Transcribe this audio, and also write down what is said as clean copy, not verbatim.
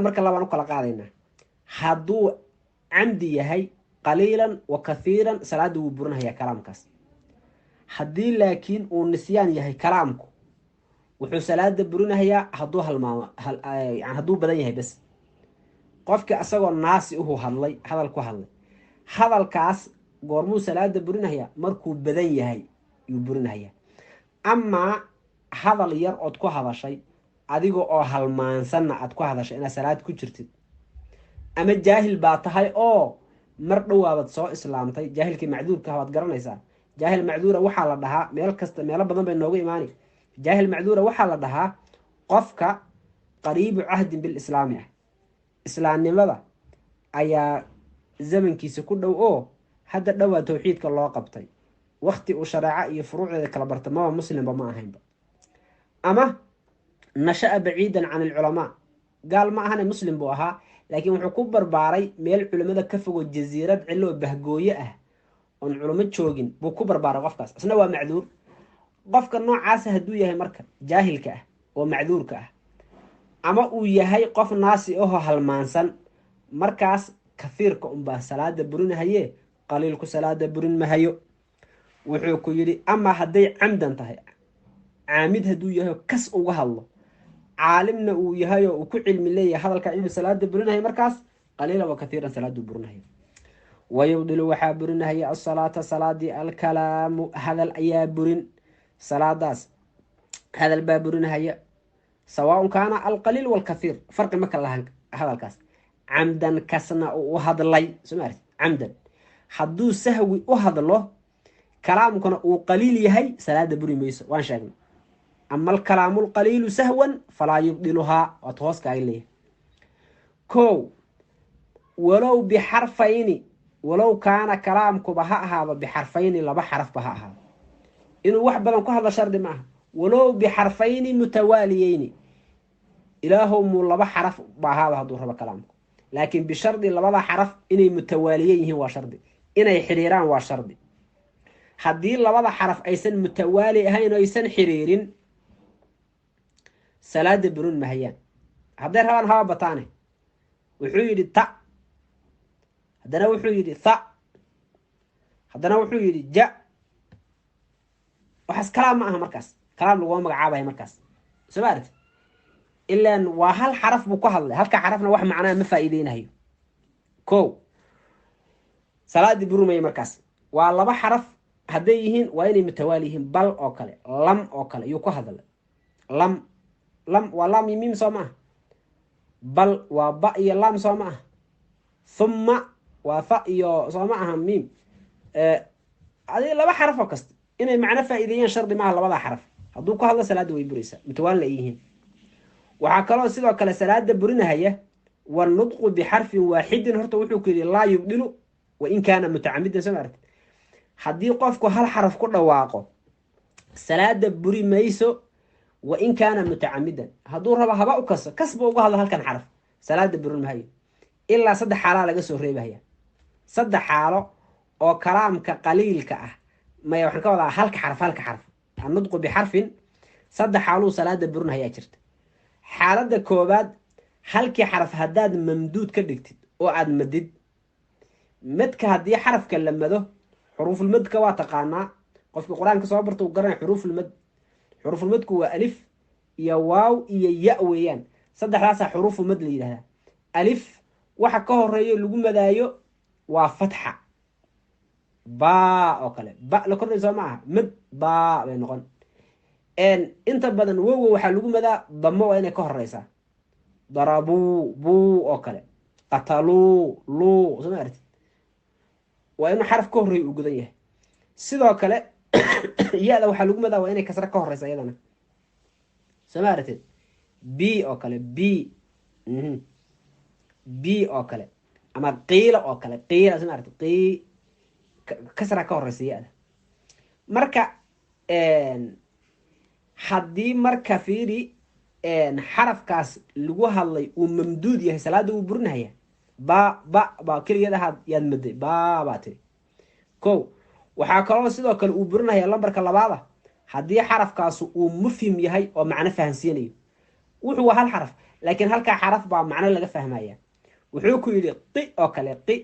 Marka labaan u kala qaadaynaa. Hadduu camdi yahay, qaliilan wa kathiiran salaada wuu burinhayaa kalaamkaas. Haddii laakiin uu nisyaan yahay kalaamku, wuxuu salaada burinahayaa hadduu halmaamo, yani hadduu badan yahay bes. Qofkii asagoo naasi uhu hadlay, hadal ku hadlay, hadalkaas goormuu salaada burinahayaa? Markuu badan yahay yuu burinahayaa. Amaa hadal yar ood ku hadashay adiga oo halmaansanna aad ku hadashay inaad salaad ku jirtid, ama jaahil baa tahay oo mar dhowaabaad soo islaamtay, jaahilkii macduurka ah waad garanaysaa. Jaahil macduura waxaa la dhahaa, meel kasta meelo badan bay noogu imaani, jaahil macduura waxaa la dhahaa qofka qariibu cahdin bilislaami ah, islaamnimada ayaa zamankiisa ku dhow oo hadda dhowaa tawxiidka loo qabtay, wakti uu shareeco iyo furuucdeeda kala barta maba muslimba ma ahaynba, ama nasha'a baciidan can alculamaa. Gaal ma ahane, muslim buu ahaa, laakiin wuxuu ku barbaaray meel culimada ka fogo, jasiirad ciloo bahgooye ah oon culimo joogin buu ku barbaaray. Qofkaas isna waa macduur. Qofka noocaasa hadduu yahay marka jaahilka ah oo macduurka ah, ama uu yahay qof naasi ahoo halmaansan, markaas kahiirka unbaa salaada burinahaye, qaliilku salaada burin mahayo. Wuxuu ku yidhi, ama hadday camdan tahay, caamid hadduu yahay, kas uga hadlo, caalimna uu yahay oo uu ku cilmi leeyahay hadalka inuu salaada burinahayo, markaas qaliilan wa kathiiran salaaduu burinahayo. Wayubdilu waxaa burinahaya asalaata salaadii alkalaamu, hadal ayaa burin salaadaas, hadal baa burinahaya, sawaaun kaana alqaliil walkathiir, farqi ma kala lahan hadalkaas, camdan kasna uu u hadlay. Soo ma aragtid? Camdan hadduu sahwi u hadlo, kalaamkuna uu qaliil yahay, salaada buri mayso, waan sheegnay. Ama alkalaamu alqaliilu sahwan falaa yubdiluhaa, waad hoos kaaga leeyahay. Kow, walow bixarfayni, walow kaana kalaamkuba ha ahaado bixarfayni, laba xarafba ha ahaado, inuu wax badan ku hadlo shardi ma aha. Walow bixarfayni mutawaaliyeyni, ilaahow muu laba xaraf ba ahaado hadduu rabo kalaamku, laakiin bishardi labada xaraf inay mutawaaliyen yihiin waa shardi, inay xiriiraan waa shardi. Haddii labada xaraf aysan mutawaali ahayn oo aysan xiriirin, salaada burin mahayaan, hadday rabaan haba bataane. Wuxuu yidhi ta, haddana wuxuu yidhi tha, haddana wuxuu yidhi ja. Waxaas kalaam ma aha markaas, kalaam laguma magacaabaya markaas. Soo ma aragti? Ilaan waa hal xaraf buu ku hadlay, halka xarafna wax macnaha ma faa'iideynayo. Ko salaadii burumaya markaas waa laba xaraf hadday yihiin, waa inay mutawaali yihiin. Bal oo kale, lam oo kale yuu ku hadlay. Lam, lam waa lam iyo miim, soo ma ah? Bal waa ba iyo lam, soo ma ah? Thumma waa fa iyo, soo ma aha, miim? Adiga laba xaraf oo kasta inay macno faa'iideeyaan shardi maaha. Labada xaraf hadduu ku hadlo, salaadda way buraysaa, mutawaalina ay yihiin. Waxaa kaloo sidoo kale salaada burinahaya wanudqu bixarfin waaxidin. Horta wuxuu ku yidhi laa yubdilu wa in kaana mutacamidan. Soo ma aragtid? Haddii qofku hal xaraf ku dhawaaqo, salaada buri mayso, wa in kaana mutacamidan, hadduu rabo haba u kaso, kasba uga hadlo halkan xaraf, salaada burin mahayo, ilaa saddex xaalaa laga soo reebahaya. Saddex xaalo oo kalaamka qaliilka ah, maya, waxaan ka wadaa halka xaraf, halka xaraf, annudqu bixarfin, saddex xaaluu salaada burin hayaa jirta. Xaaladda koobaad, halkii xaraf haddaad mamduud ka dhigtid oo aada madid madka, haddii xarafka la mado, xuruufulmadka waa taqaanaa, qofkii qur-aanka soo barta uu garanaya xuruufulmad. Xuruufulmadku waa alif iyo waaw iyo ya weeyaan, saddexdaasaa xuruufu mad la yidhahdaa. Alif waxa ka horeeyo lagu madaayo waa fatxa, baa oo kale, ba la kordhay, soo ma aha? Mad baa bay noqon. Inta badan wowga waxaa lagu madaa damo, waa inay ka horeysaa, darabuu, buu oo kale, qataluu, luu. Soo ma aragtid? Waa inuu xaraf ka horreeya uu gudan yahay. Sidoo kale ya-da waxaa lagu madaa waa inay kasre ka horeysa iyadana. Soo ma aragtid? B oo kale, b b oo kale, ama qiila oo kale, qiila. Soo ma aragtid? Qii kasra ka horeysa ya-da. Marka haddii marka fiiri xarafkaas lagu hadlay uu mamduud yahay, salaada wuu burinahaya. Ba ba ba keligeed ahaad yaad maday, ba baa tiri. Ko waxaa kaloo sidoo kale uu burinahaya lambarka labaada, haddii xarafkaasu uu mufhim yahay oo macno fahansiinayo. Wuxuu waa hal xaraf, Laakiin halkaa xaraf baa macno laga fahmaya. Wuxuu ku yidhi qi oo kale, qi.